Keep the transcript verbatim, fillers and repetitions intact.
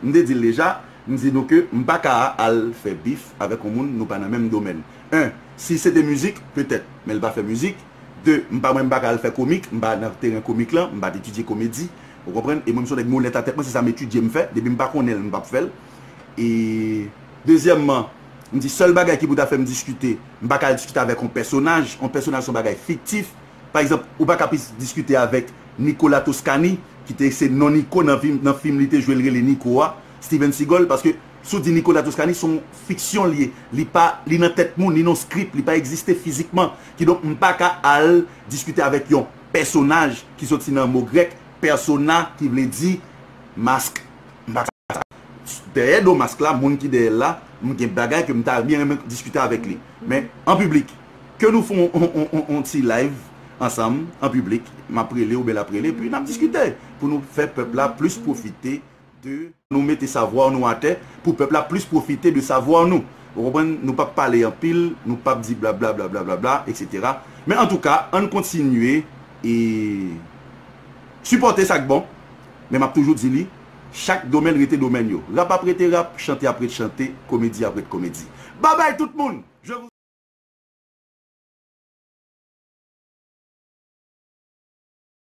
M te di l deja, m di nou ke m pa ka al fè bif avèk yon moun nou pa nan menm domèn. En, si se te mizik, petèt, men l pa fè mizik. De, m pa, mwen, m pa ka al fè komik, m pa nan teren komik lan, m pa t etidye komedi. Ou konprann? E mwen, m se yon nèg m onèt a tèt mwen, se sa m etidye m fè. Depi m pa konnen l, m p ap fè l. E dezyèmman, m di sèl bagay ki pou ta fè m diskite, m pa ka al diskite avèk yon pèsonaj. Yon pèsonaj se yon bagay fiktif. Pa egzanp, ou pa ka plis diskite avèk Nicolas Toscani, ki te se non Nico nan fim, nan fim li te jwe, l rele Nico a, Steven Seagal, paske si w di Nicolas Toscani, se yon fiksyon li ye. Li pa, li nan tèt moun, li nan script, li pa egziste fizikman. Kidonk, m pa ka al diskite avèk yon pèsonaj ki soti nan mo grèk, persona, ki vle di mask. M pa ka sa. Dèyè do mask la, moun ki dèyè l la, m gen bagay ke m ta byen renmen diskite avèk li. Men, an piblik, ke nou fè yon, yon, yon, yon, yon ti live ansanm, an piblik, m ap rele oubyen l ap rele, epi n ap diskite pou nou fè pèp la plis pwofite de nou mete savwa nou atè, pou pèp la plis pwofite de savwa nou. Ou konprann? Nou p ap pale anpil, nou p ap di blabla, blabla, blabla, etsetera. Men antouka, ann kontinye e sipòte sa k bon. Men m ap toujou di li, chak domèn rete domèn yo. Rap ap rete rap, chante ap ret chante, komedi ap ret komedi. Babay tout moun! Je vous